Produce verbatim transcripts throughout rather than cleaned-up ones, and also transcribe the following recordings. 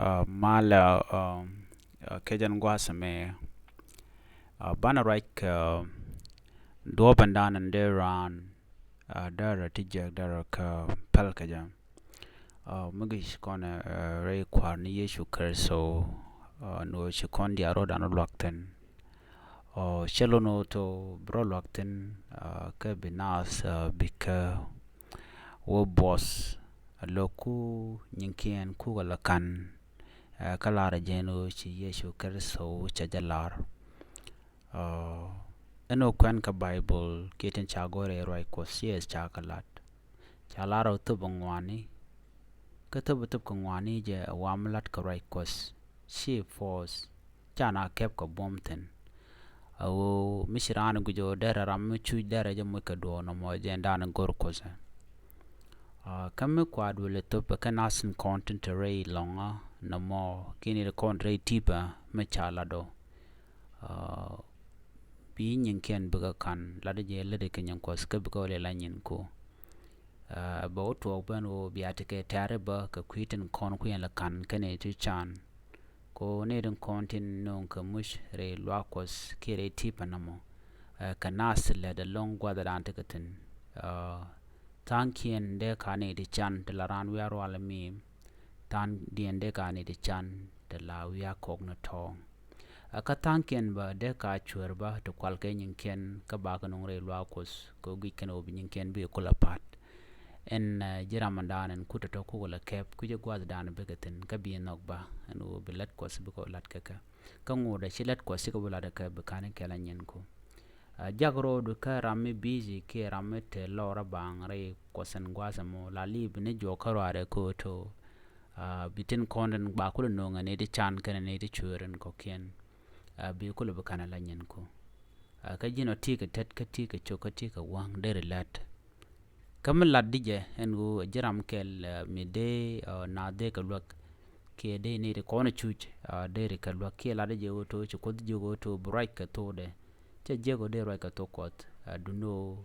Malɛ kecɛn gua̱a̱th ɛmɛ, banɛ ruac kɛ duɔ̱ɔ̱p ɛn da̱a̱n ɛn dee raan därä ti jiäk därä kä päl kecɛ. Mi ci kɔn rɛy Kua̱r ni Yecu Kritho, ni ɣöö ci kɔn diaal rɔ̱dan luak thi̱n. Cɛ lon ɣöö to bi rɔ luak thi̱n kä bi naath bikä wä buɔth a lo̱k ku nyiŋkiɛn kukɛ la ka̱n. Kä lar jɛn ɣöö ci Yecu Kritho cɛ jɛ lar. Ɛn ɣöö kuɛn kä Baibol kiɛ tin ca gɔ̱r ɛ ruac Kuɔth, ci ɛ ca kɛ lat. Ca lar ɣöö thöp ɛ ŋuani. Kä thöp ɛ thöp kɛ ŋuani jɛ ɛ wa mi lat kɛ ruac Kuɔth, ci force, ca na kɛp kɛ buɔ̱m thi̱n. A ɣöö mi ci raan guic ɣöö derɛ ram mi cuc derɛ jɛ moc kɛ duɔ̱ɔ̱r nɔmɔ jɛ ɛn da̱a̱n go̱r Kuɔth ɛ. Kä mi kua duël ɛ thöp ɛ kɛ nath tin kɔn tin te rɛy lɔ̱ŋä nɔmɔ kiɛ ni ti kɔn rɛy tipä mi ca lat ɔ. Bi nyiŋkiɛn bikɛ ka̱n lat jɛ lätdɛ kɛ nyin Kuɔth kä bikɛ wä lɛ la nyin ku. Bɛ wä tuɔɔk ben ɣöö bia tekɛ tɛ̈ri bä kɛ kui̱ tin kɔn kui̱n la ka̱n kɛnɛ ti can. Ko ni tin kɔn tin no̱o̱ŋ kɛ muc rɛy luaak Kuɔth kiɛ rɛy tipä nɔmɔ. Kɛ naath lɛt ɛlɔ̱ŋ gua̱thdan tekɛ thi̱n. Tha̱a̱ŋkiɛn dee ka ni ti can ti la raan wiaa rual mi. Tha̱a̱ŋdiɛn dee ka ni ti can ti la wiaa kɔk ni tɔ̱ɔ̱ŋ. Kä tha̱a̱ŋkiɛn bä dee ka cueer bä ti kual kɛ nyiŋkiɛn kä bakɛ nuŋ rɛy luaak Kuɔth kɛ guic kɛn ɣöö bi nyiŋkiɛn bi kula pa̱a̱t. Ɛn ji̱ ram ɛn da̱a̱n ɛn kut tɔ̱tɔ̱ kukɛ la kɛp kui̱cɛ gua̱thdan bikɛ thi̱n kä bi nhɔk bä ɛn ɣöö bi lät Kuɔth bikɛ lat kɛ kɛ. Kä ŋotdɛ ci lät Kuɔth cikɛ bi lat kɛ bi ka̱n kɛl a nyin ku. Jak ro̱o̱du kä ram mi busy kiɛ ram mi te lɔr a baŋ rɛy Kuɔth ɛn gua̱a̱th ɛmɔ la li̱i̱ bi ni juɔk kä ruaarɛ ko̱o̱t ɣöö bi tin kɔn tin ba kulɛ no̱o̱ŋ ɛ ni ti can kɛnɛ ni ti cueer in kɔ̱kiɛn. Bi kulɛ bi ka̱n a la nyin ku. Kä ji̱n ɔ ti kɛ tet kä ti kɛ cok kä ti kɛ wa̱ŋ deri lät. Kä mi lat di jɛ ɛn ɣöö ɛ ji̱ ram kɛl mi dee naath dee kɛ luäk kiɛ dee ni ti kɔn cuc dee ri kɛ luäk kiɛ lat di jɛ ɣöö to ci Kuoth jiök ɣöö to bi ruac kɛ thokdɛ. Cɛ jiäk ɣöö dee ruac kɛ thok Kuɔth. Duŋni ɣöö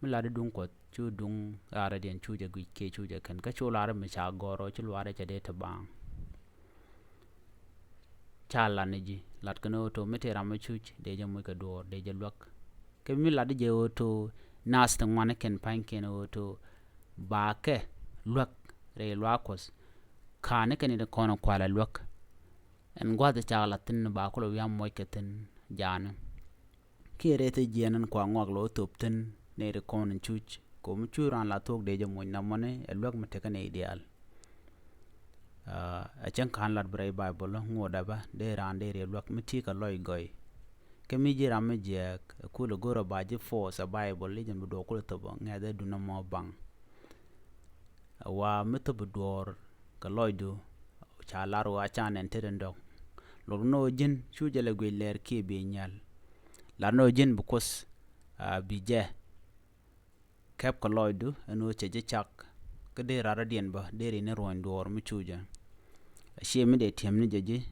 mi lat di duŋ Kuɔth cu duŋ ɣaarɛ diɛn cu jɛ guic kiɛ cu jɛ kɛn kä cu lar mi ca gɔ̱r ɣöö ci luaarɛ cɛ dee te baaŋ. Ca lat ni ji̱ lat kɛn ɣöö to mi tëë ram mi cuc dee jɛ muc kɛ duɔɔr dee jɛ luäk. Kɛ mi lat di jɛ ɣöö to naath ti ŋuani kɛn pa̱nykiɛn ɣöö to ba kɛ luäk rɛy luaak Kuɔth. Ka̱n ni kɛn ni ti kɔn kualɛ luäk. Ɛn gua̱th cak lat thi̱n ba kulɛ wi̱i̱ a muɔc kɛ thi̱n jaani. Kiɛ rɛy thi jiɛn ɛn kua ŋuak lo̱ thop thi̱n nɛy ti kɔn in cuc ko̱ mi cuc raan la thuɔ̱k dee jɛ muc nɔmɔni ɛ luäk mi tekä nɛy diaal. Ɛ cäŋ ka̱n lat bi rɛy Baibol ŋuɔ̱t dapä dee raan dee riɛ luäk mi ti̱i̱ kɛ lɔc gɔy. Kä mi ji̱ ram mi jiääk ɛ kulɛ go̱rä ba ji̱ force ɛ Baibol i̱ jɛn bi duɔɔk kulɛ thop ŋɛ̈th ɛ duŋ nɔmɔ baŋ. Ɛ wa mi thop bi duɔɔr kɛ lɔcdu ca lar ɣöö a ca nɛn tetdä dɔ̱k. Luɔt ni ɣöö ji̱n cu jɛ lɛ guic lɛɛr kiɛ bi nyal. Lar ni ɣöö ji̱n bi Kuoth a bi jɛ kɛp kɛ lɔcdu ɛn ɣöö cɛ ji̱ cak. Kä dee rat rɔ̱diɛn bä dee ri ni ruɔ̱ny duɔɔr mi cu jɛ. A ciɛ mi dee ti̱em ni jɛ ji̱.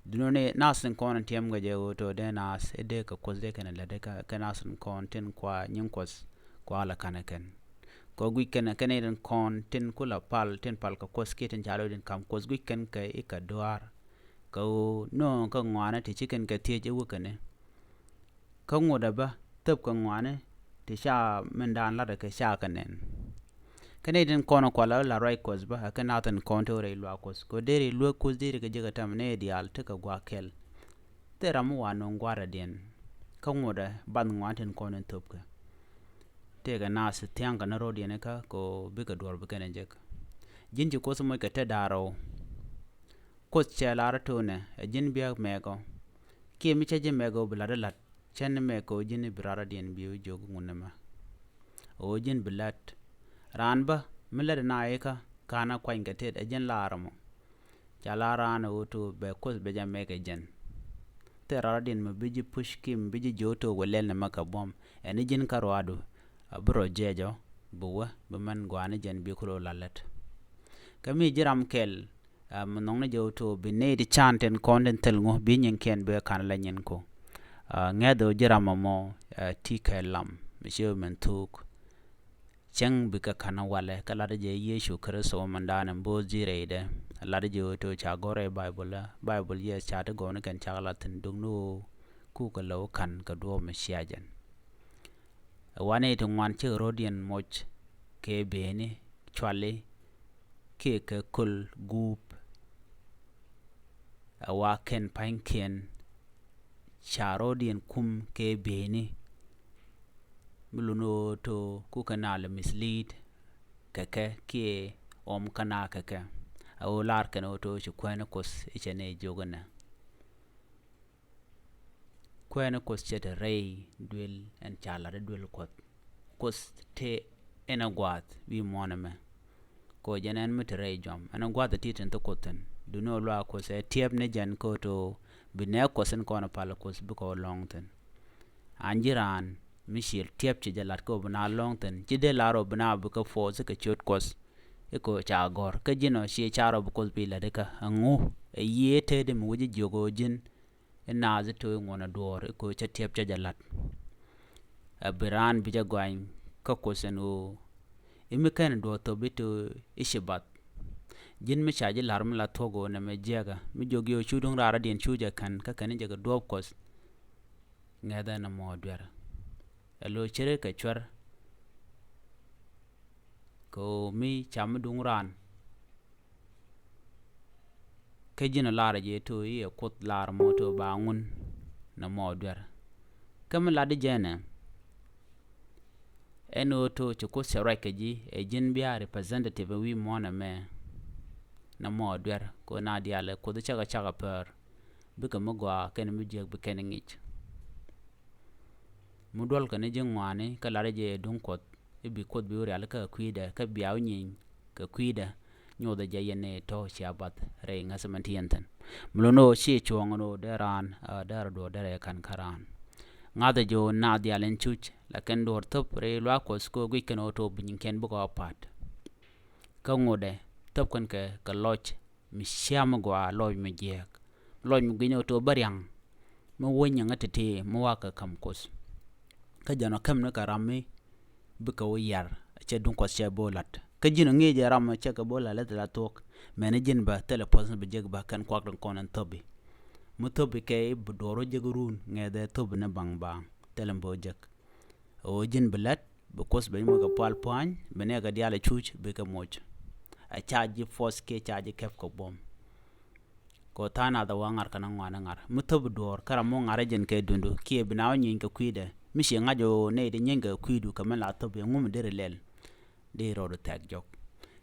Duno ni nath tin kɔn in tiɛm kɛ jɛ ɣöö to dee nath i̱ dee kɛ Kuoth dee kɛn in lät ikä kɛ nath tin kɔn tin kua nyiŋ Kuɔth kua lɛ ka̱n ikɛn. Kɛ guic kɛn kɛn i̱ tin kɔn tin ku la pal tin pal kɛ Kuoth kiɛ tin ca lo̱c tin ka̱m Kuoth guic kɛn kɛ i̱ kɛ duaar. Kɛ ɣöö nööŋ kä ŋɔaani ti ci kɛn kɛ thiec i̱ wä kɛn i̱. Kä ŋot ɛ bä thöp kɛ ŋɔaani ti ca min daan lat ɛ kɛ ca kɛ nɛn. Kä nɛy tin kɔn kualɛ la ruac Kuɔth bä ɛ kɛ nath tin kɔn ti rɛy luaak Kuɔth kɛ deri luäk Kuoth deri kɛ jek ɛ tɛm nɛy diaal ti kɛ gua̱a̱k kɛl. Thil ram mi wa no̱o̱ŋ gua̱a̱r ɛ diɛn kä ŋot ɛ bath ŋɔaani tin kɔn in thöp kɛ. Tëëkɛ naath thia̱a̱ŋ kɛ ni ro̱o̱diɛn ikä kɛ ɣöö bikɛ duɔ̱ɔ̱r bi kɛn ɛ jek. Ji̱n ci Kuoth moc kɛ te da̱a̱r ɣöö Kuoth cɛ lar ɛ to̱o̱nɛ ɛ ji̱n biäk mɛɛk ɔ. Kiɛ mi cä ji̱ mɛɛk ɔ bi la̱t ɛ la̱t cä ni mɛɛk ɔ ji̱n bi rar ɛ diɛn bi ɔ jiök ŋun ni mɛ. Ɣöö ji̱n bi la̱t raan bä mi la̱t ɛ na ikä ka̱n ɛ kuany kɛ tet ɛ ji̱n la̱r ɛmɔ. Ca la̱r raan ɛ ɣöö to̱o̱ bɛ Kuoth bɛ jɛ mɛɛk ɛ jɛn. Thil rar ɛ diɛn mɛ bi ji̱ puc kiɛ mɛ bi ji̱ jiök to̱o̱ wä lɛl ni mɛ kɛ buɔ̱m ɛn i̱ ji̱n kä ruaadu. A bi rɔ jiɛc ɔ bi wä bi mɛn gɔaa ni jɛn bi kulɛ wä la̱t lät. Kä mi ji̱ ram kɛl. Ɛ mi nhɔkni jɛ ɣöö to bi nɛy ti can tin kɔn tin thil ŋu bi nyiŋkiɛn bi ka̱n la nyin ku. Ɛ ŋɛ̈th ɣöö ji̱ ram ɛmɔ ɛ ti kɛ lam mi ci ɣöö min thuuk. Cäŋ bikɛ ka̱n walɛ kä lat jɛ Yecu Kritho min da̱a̱n in bo̱o̱th ji̱ rɛydɛ. Lat ji̱ ɣöö to̱ ca gɔ̱r ɛ Baibol ɛ, Baibol yɛ ca ti gɔ̱r ni kɛn cak lat thi̱n, duk ni ɣöö kukɛ lɛ wä ka̱n kɛ duɔ̱ɔ̱p mi cia jɛn. Ɛ wanɛ ti ŋuan cikɛ ro̱diɛn moc kɛ beni cuali kiɛ kɛ köl guup. Ɛ wa kɛn pa̱nykiɛn ca ro̱diɛn kum kɛ beni. Mi luni ɣöö to̱ kukɛ na lɛ mislead kɛ kɛ kiɛ ɣɔm kä na kɛ kɛ. Ɛ ɣöö lar kɛn ɣöö to̱ ci kuɛɛni Kuoth i̱ cɛ ni jiök inɛ. Kuɛɛni Kuoth cɛ te rɛy duël ɛn ca lat i̱ duël Kuɔth. Kuoth te ɛn ɛ gua̱a̱th wi̱i̱ muɔ̱ɔ̱n ɛmɛ. Kɛ ɣöö jɛn ɛn mi te rɛy juam ɛn ɛ gua̱a̱th ɛ ti tin thi Kuoth thi̱n. Duni ɣöö luaak Kuoth ɛ tiɛp ni jɛn kɛ ɣöö to̱ bi nɛɛk Kuɔth in kɔn ɛ pal Kuoth bikɛ ɣöö lɔ̱ŋ thi̱n. An ji̱ raan mi ci tiɛp ci jɛ lat kɛ ɣöö bi na lɔ̱ŋ thi̱n, ci dee lar ɣöö bi na bi kɛ force kɛ ciöt Kuɔth i̱ kɛ ɣöö ca gɔ̱r. Kä ji̱n ɔ ci car ɣöö bi Kuoth bi lat ikä ɛŋu? Ɛ yiëë tëëdi mi wec ji̱ jiök ɣöö ji̱n i̱ naath i̱ to̱ i̱ ŋuɔ̱n ɛ duɔ̱ɔ̱r i̱ kɛ ɣöö cä tiɛp cä jɛ lat. Ɛ bi raan bi jɛ gɔany kä Kuoth ɛn ɣöö i̱ mi kɛn duɔ̱ɔ̱r thop i̱ to̱ i̱ ci bath. Ji̱n mi ca ji̱ la̱r mi la thuɔ̱k ɣöö nɛmɛ jiɛkä mi jiök yɛ ɣöö cu duŋ raar rɔ̱diɛn cu jɛ ka̱n kä kɛn jɛ kɛ duɔ̱ɔ̱p Kuɔth. Ŋɛ̈thɛ nɔmɔ duer. Ɛ lo̱c ce̱tkɛ cuɛr kɛ ɣöö mi ca mi duŋ raan. Kä ji̱n ɔ lar jɛ to̱ i̱ ɛ Kuoth lar mɔ to̱ ba ŋun nɔmɔ duer. Kä mi lat di jɛnɛ ɛn ɣöö to̱ ci Kuoth cɛ ruac kɛ ji̱ ɛ ji̱n bia representative ɛ wi̱i̱ muɔ̱ɔ̱n ɛmɛ. Nɔmɔ duer kɛ ɣöö na diaal ɛ Kuoth cakɛ cakɛ pär bikɛ mi gɔaa kɛn mi jiäk bi kɛn ŋic. Mi duɔlkɛ ni ji̱ ŋɔaani kä lat jɛ duŋ Kuɔth i̱ bi Kuoth bi wä rialikä kɛ kui̱dɛ kä bia wä nyieeny kɛ kui̱dɛ. Nyothɛ jɛ yɛn ni tɔ̱ cia bath rɛy ŋäth mɛn ti yɛn thi̱n. Mi lo̱n ɣöö ci cuɔ̱ɔ̱ŋ ni ɣöö dee raan dee rɔ duɔ̱ɔ̱r dee rɛy ka̱n kä raan. Ŋa̱thɛ jɛ ɣöö naath diaal in cuc la kɛn duɔ̱ɔ̱r thöp rɛy luaak Kuɔth kɛ ɣöö guic kɛn ɣöö to̱ bi nyinkɛn bikɛ ɣɔw pa̱a̱t. Kä ŋotdɛ thöp kɛn kɛ kɛ lɔc mi cia mi gɔaa, lɔc mi jiääk, lɔc mi gui̱ny ɣöö to̱ bä ria̱ŋ. Mi wä nyiŋä ti̱ti̱ mi wakɛ ka̱m Kuoth. Kä jɛn ɔ käm ni kɛ ram mi bikɛ wä yar cɛ duŋ Kuɔth cɛ bo̱o̱ la̱t. Kä ji̱n ɔ ŋi̱i̱c ɛ ram cɛ kɛ bo̱o̱ la̱t lät la thuɔ̱k. Mɛni ji̱n bä thilɛ puɔ̱th ni bi jek bä kɛn kuak tin kɔn in thöpi. Mi thöpi kɛ i̱ bi duɔ̱ɔ̱r wä jek run ŋɛthɛ thöpi ni baŋ baŋ thilɛ bo̱o̱ jek. Ɣöö ji̱n bi lät bi Kuoth ben mi kɛ pual pua̱ny bi nɛɛkɛ diaal ɛ cuc bikɛ moc. Ɛ ca ji̱ puɔth kiɛ ca ji̱ kɛp kɛ buɔ̱m. Kɛ ɣöö tha̱a̱ŋ nath ɛ wä ŋa̱r kɛn ɛ ŋuan ɛ ŋa̱r mi thöp duɔ̱ɔ̱r kä ram mi wä ŋa̱r ɛ jɛn kɛ dundu kiɛ bi na wä nyieeny kɛ kui̱dɛ. Mi ci ŋa̱c ɣöö nɛy ti nyieeny kɛ kui̱du kɛ min la thöp yɛ ŋu mi deri lɛl. Dee rɔɔdu thɛk jɔk.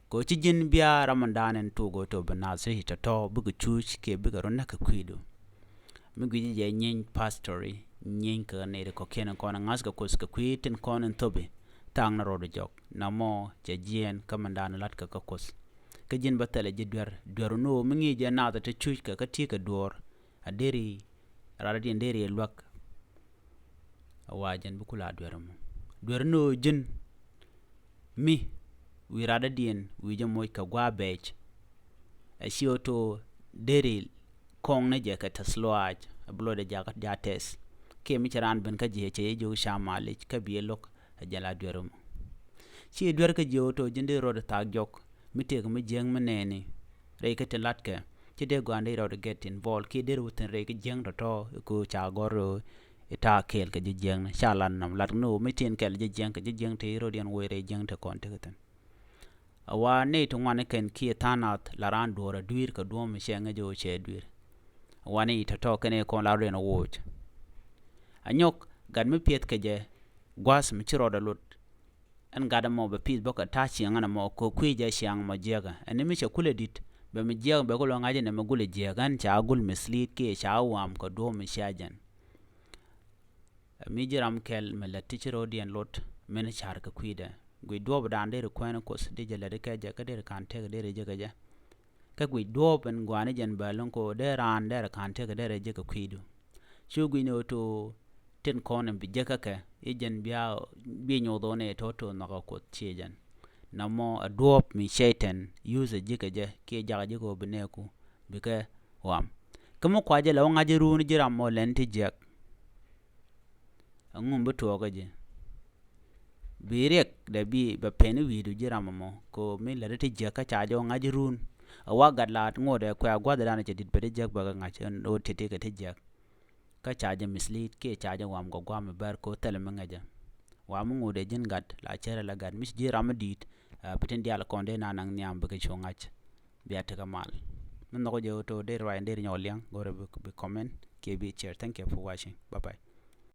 Kɛ ɣöö ci ji̱n bia ram in daan in tuuk ɣöö to̱ bi naath ti tɔ̱tɔ̱ bikɛ cuuc kiɛ bikɛ run näk kɛ kui̱du. Mi gui̱ci jɛ nyieeny pastori nyieeny kɛ nɛy ti kɔ̱kiɛn in kɔn in ŋa̱th kɛ Kuoth kɛ kui̱ tin kɔn in thöpi. Tha̱a̱ŋ ni rɔɔdu jɔk namɔ cɛ jiɛɛn kä min daan in la̱t kɛ kä Kuoth. Kä ji̱n bä thilɛ ji̱ duer duer ni ɣöö mi ŋi̱i̱c jɛ naath ti cuuc kɛ kä ti̱i̱ kɛ duɔ̱ɔ̱r. A deri rat diɛn deri luäk. A wa jɛn bi kula duer mɔ duer ni ɣöö ji̱n mi wi̱i̱ rat diɛn wi̱i̱ jɛ moc kɛ gua̱a̱ bɛɛc. A ci ɣöö to̱ deri kɔŋ ni jɛ kɛ tɛth luaac a bi luɔcdɛ jakä ja tɛth. Kiɛ mi cɛ raan ben kä ji̱ cɛ jɛ jiök ca malic kä bi ɛ lo̱k a jɛn la duer mɔ. Ci duer kä ji̱ ɣöö to̱ ji̱n deri rɔɔdɛ thaak jɔk mi tëëk mi jiäŋ mi nɛɛni. Rɛy kä ti latkɛ ci dee gua̱a̱n dee rɔɔdɛ get involved kiɛ deri wä thi̱n rɛy kä jiäŋ tɔ̱tɔ̱ i̱ ko̱ ca gɔ̱r ɣöö i̱ ta̱a̱ kɛɛl kɛ ji̱ jiäŋni ca lat nɔm lat ni ɣöö mi tin kɛl ji̱ jiäŋ kɛ ji̱ jiäŋ te i̱ rɔɔdiɛn wee rɛy jiäŋ te kɔn tekɛ thi̱n. A wa nɛy ti ŋuan ikɛn kiɛ tha̱a̱ŋ nath la raan duɔ̱ɔ̱r a dui̱i̱r kɛ duɔ̱ɔ̱m mi cɛ ŋäc ɣöö cɛ dui̱i̱r. A wa nɛy tɔ̱tɔ̱ kɛn i̱ kɔn la rɔɔdiɛn a woc. A nyɔk gat mi piɛth kɛ jɛ gua̱a̱th mi ci rɔɔdɛ lot. Ɛn gat ɛmɔ bɛ pi̱th bä kɛ ta̱a̱ ciɛŋ ɛn ɛmɔ kɛ kui̱ jɛ ciaŋ mɔ jiɛkɛ ɛn ni mi cɛ kulɛ di̱t bɛ mi jiɛk bɛ kulɛ ŋa̱c ɛn ɛmɛ gulɛ jiɛk ɛn ca gul mislead kiɛ ca wam kɛ duɔ̱ɔ̱m mi cia jɛn. Ɛ mi ji̱ ram kɛl mi lät ti ci ro̱o̱diɛn lot min ca̱r kɛ kui̱dɛ guic duɔ̱ɔ̱pdan deri kuɛɛni Kuoth di jɛ lät ikɛ jɛ kä deri ka̱n tëk deri jɛ kɛ jɛ. Kä guic duɔ̱ɔ̱p in gua̱a̱ni jɛn bäl in ko̱o̱ dee raan derɛ ka̱n tëk derɛ jek kɛ kui̱du. Cu gui̱ni ɣöö to̱o̱ tin kɔn in bi jek kä kɛ i̱ jɛn bia bi nyoth ɣöö nɛ tɔ̱ to̱o̱ nhɔk ɛ Kuoth ciɛ jɛn. Namɔ ɛ duɔ̱ɔ̱p mi cɛy-tan yuth ɛ jek kɛ jɛ kiɛ jak ɛ jek ɣöö bi nɛɛku bikɛ ɣɔam. Kä mi kua jɛ lɛ wä ŋa̱c i̱ ruun ji̱ ram mɔ lɛn ti jiɛk. Ɛŋu mi bi tuɔɔk kä ji̱? Bi riɛk dee bi bɛ pɛn i̱ wi̱i̱du ji̱ ram ɛmɔ kɛ ɣöö mi lät i̱ ti jiäk kä ca jɛ wä ŋa̱c i̱ ruun. Ɛ wa gat la ŋot ɛ kuɛ a gua̱th dan cɛ dit bɛ ti jiäk bɛ kɛ ŋa̱c ɛn ɣöö ti ti kɛ ti jiäk. Kä ca jɛ mislead kiɛ ca jɛ wam kɛ gua̱a̱m mi bär ko thilɛ mi ŋäcɛ. Wam mi ŋot ɛ ji̱n gat la cärɛ la gat mi ci ji̱ ram mi di̱i̱t. Ɛ bi tin diaal kɔn dee na naŋ nhiam bikɛ cu ŋa̱c. Bia tekɛ mal. Mi nhɔk jɛ ɣöö to̱ dee ruac in dee ri nyɔk liaŋ go̱rɛ bi comment kiɛ bi share. Thank you for watching. Bye bye.